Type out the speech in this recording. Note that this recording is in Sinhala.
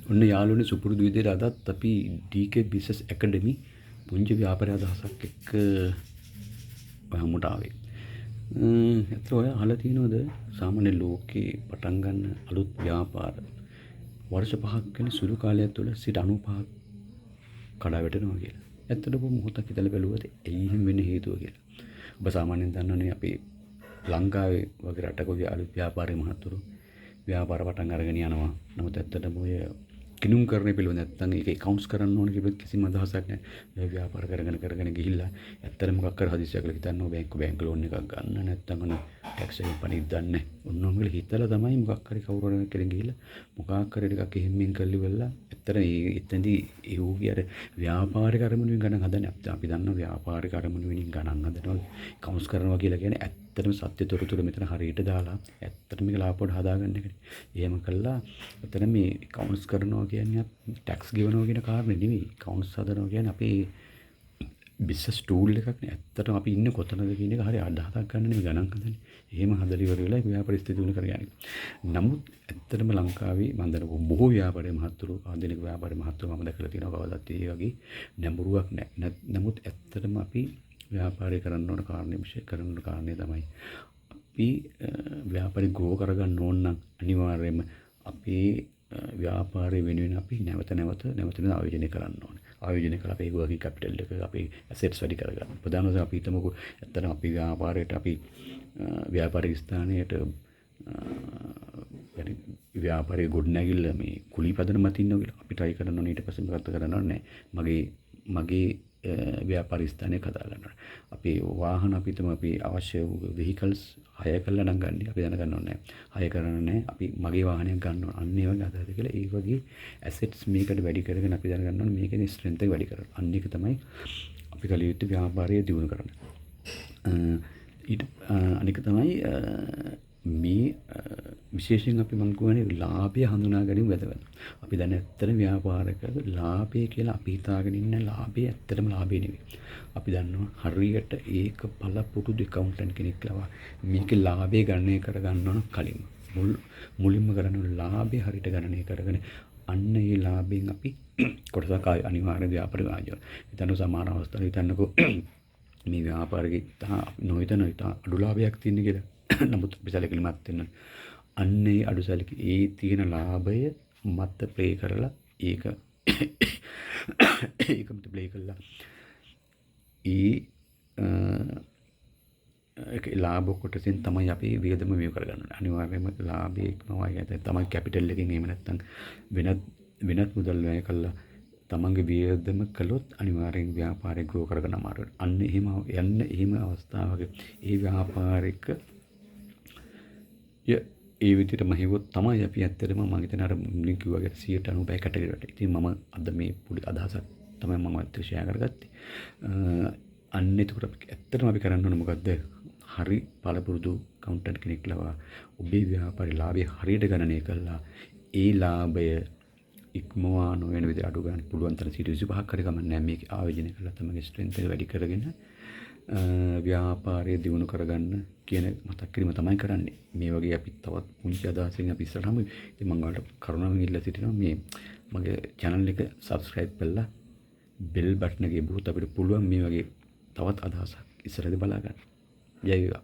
ඔන්න යාළුවනේ, සුපුරුදු විදිහට අදත් අපි DK Business Academy පුංචි ව්‍යාපාර අදහසක් එක්ක ඔය හමුවට ආවේ. ඇත්තට ඔයා අහලා තියෙනවද, සාමාන්‍ය ලෝකේ පටන් ගන්න අලුත් ව්‍යාපාර වර්ෂ 5ක් වෙන සුළු කාලයක් තුළ 95ක් කඩා වැටෙනවා කියලා? ඇත්තට ඔබ මොහොතක් හිතලා බැලුවද ඇයි එහෙම වෙන්න හේතුව කියලා? ඔබ සාමාන්‍යයෙන් දන්නවනේ, අපේ ලංකාවේ වගේ රටක ඔය අලුත් ව්‍යාපාරයේ මහත්වරු ව්‍යාපාර පටන් අරගෙන යනවා. නමුත් ඇත්තටම ඔය ගිණුම් කරන පිළිබඳ, නැත්තම් ඒක ඇකවුන්ට්ස් කරන්න ඕන කියලා කිසිම අදහසක් නැහැ. මේ ව්‍යාපාර කරගෙන කරගෙන ගිහිල්ලා ඇත්තටම මොකක් කර හදිසියක් කියලා හිතන්න බැංකු බැංක ලෝන් එකක් ගන්න, නැත්තම් ඔන්න ටැක්ස් එකෙන් පණිද්ද දන්නේ. ඔන්න ඔහොම කියලා හිතලා තමයි මොකක් හරි කවුරු හරි කෙනෙක් ගිහිල්ලා මොකක් හරි ටිකක් එහෙම්මින් කරලි වෙලා ඇත්තට ඒ එතනදී ඒ ඌගේ අර ව්‍යාපාරික අරමුණු වෙන ගණන් හදන්නේ. අපි දන්නවා, ව්‍යාපාරික අරමුණු වෙනින් ගණන් හදනවා, ඇකවුන්ට්ස් කරනවා කියලා කියන්නේ ඇත්තටම සත්‍ය තොරතුරු මෙතන හරියට දාලා ඇත්තටම මේක ලාභයට හදාගන්න එකනේ. එහෙම කළා එතන මේ ඇකවුන්ට්ස් කරනවා කියන්නේ ටැක්ස් ගෙවනවා කියන කාරණේ නෙවෙයි. ඇකවුන්ට්ස් හදනවා කියන්නේ අපේ බිස්නස් ටූල් එකක් නේ. ඇත්තටම අපි ඉන්නේ කොතනද කියන එක හරි අදහසක් ගන්න නෙමෙයි ගණන් හදන්නේ. එහෙම හදලා ඉවර වෙලා ව්‍යාපාර ස්ථිති තුන කරගන්නේ. නමුත් ඇත්තටම ලංකාවේ මම දන්න බොහෝ ව්‍යාපාරයේ මහත්තුරු, ආධුනික ව්‍යාපාරයේ මහත්තුරු මම දැකලා තියෙනවා, කවදාත් ඒ වගේ නැඹුරුවක් නැහැ. නමුත් ඇත්තටම අපි ව්‍යාපාරය කරන්න ඕන කාරණේ, විශේෂ කරන්න ඕන කාරණේ තමයි, අපි ව්‍යාපාරي ග්‍රෝ කරගන්න ඕන නම් අනිවාර්යයෙන්ම අපේ ව්‍යාපාරය වෙනුවෙන් අපි නැවත නැවත නැවත නැවත ආයෝජනය කරන්න ඕනේ. ආයෝජනය කරලා අපේ වර්කින් කැපිටල් එක, අපේ ඇසෙට්ස් වැඩි කරගන්න. ප්‍රධාන වශයෙන් අපි හිතමුකෝ, ඇත්තටම අපි ව්‍යාපාරයට, අපි ව්‍යාපාරික ස්ථානයට يعني ව්‍යාපාරයේ ගොඩනැගිල්ල මේ කුලී පදනම මත ඉන්නවා කියලා. අපි try කරන්න ඕනේ. ඊට පස්සේ මොකක්ද කරන්න ඕනේ? මගේ මගේ ව්‍යාපාර ස්ථානයක් හදා ගන්න ඕනේ. අපේ වාහන, අපි හිතමු අපි අවශ්‍ය වෙහිකල්ස් හයර් කරලා නම් ගන්න. අපි දැනගන්න ඕනේ නැහැ. හයර් කරන්න නැහැ. අපි මගේ වාහනයක් ගන්න ඕන. අන්න ඒ වගේ අදහස කියලා ඒ වගේ ඇසෙට්ස් මේකට වැඩි කරගෙන අපි දැනගන්න ඕනේ මේකේ ස්ට්‍රෙන්ත් එක වැඩි කරන්න. අන්න ඒක තමයි අපි කළ යුත්තේ ව්‍යාපාරය දියුණු කරන්න. ඊට අනික තමයි මේ විශේෂයෙන් අපි මං කියවනේ ලාභය හඳුනා ගැනීම වැදගත්. අපි දැන් ඇත්තටම ව්‍යාපාරක ලාභය කියලා අපි හිතාගෙන ඉන්න ලාභය ඇත්තටම ලාභය නෙවෙයි. අපි දන්නවා හරියට ඒක පළපුරුදු ඇකවුන්ටන්ට් කෙනෙක් ලවා මේකේ ලාභය ගණනය කරගන්න ඕන. කලින්ම මුලින්ම කරන්න ඕන ලාභය හරියට ගණනය කරගෙන අන්න ඒ ලාභයෙන් අපි කොටසක් අනිවාර්ය ව්‍යාපාර ආයෝජන. හිතන්න සමහර අවස්ථාවල හිතන්නකෝ මේ ව්‍යාපාරෙක ඉතා නොහිතන ඉතා අඩු ලාභයක් තියෙන කියලා. නමුත් අපි සැලකිලිමත් වෙන්න. අන්න ඒ අඩු සැලකි ඒ තියෙන ලාභය මත ප්ලේ කරලා, ඒක ඒක මත ප්ලේ කරලා ඒ ඒක ලාභ කොටසෙන් තමයි අපි වියදම මෙහෙ කරගන්න ඕනේ. අනිවාර්යයෙන්ම ලාභය ඉක්මවා යන තමයි කැපිටල් එකෙන් එහෙම නැත්නම් වෙනත් වෙනත් මුදල් වැය කළා තමන්ගේ වියදම කළොත් අනිවාර්යෙන් ව්‍යාපාරය ග්‍රෝ කරගන්න අමාරු වෙනවා. අන්න එහෙම යන්න එහෙම අවස්ථාවක ඒ ව්‍යාපාරික ඒ විදිහටම හිව්වොත් තමයි අපි ඇත්තටම මම හිතන්නේ අර මුලින් කිව්වා වගේ 95 කැටගරියට. ඉතින් මම අද මේ පොඩි අදහසක් තමයි මම ඔයත් ෂෙයා කරගත්තේ. අන්න එතකොට අපි ඇත්තටම අපි කරන්න ඕනේ මොකද්ද? හරි පළපුරුදු ඇකවුන්ටන්ට් කෙනෙක් ලවා ඔබේ ව්‍යාපාරේ ලාභය හරියට ගණනය කරලා ඒ ලාභය ඉක්මවා නොවන විදිහට අඩු ගන්න පුළුවන් තරම් 25ක් හරි කමක් නැහැ මේක ආයෝජනය කරලා තමගේ ස්ට්‍රෙන්ත් එක වැඩි කරගෙන ව්‍යාපාරය දියුණු කරගන්න කියන මතක් කිරීම තමයි කරන්නේ. මේ වගේ අපි තවත් පුංචි අදහසකින් අපි ඉස්සරහට හමු. ඉතින් මම ඔයාලට කරුණාවෙන් ඉල්ලා සිටිනවා, මේ මගේ channel එක subscribe කරලා බෙල් බටන් එක එබුවොත් අපිට පුළුවන් මේ වගේ තවත් අදහසක් ඉස්සරහදී බලා ගන්න. ජය වේවා.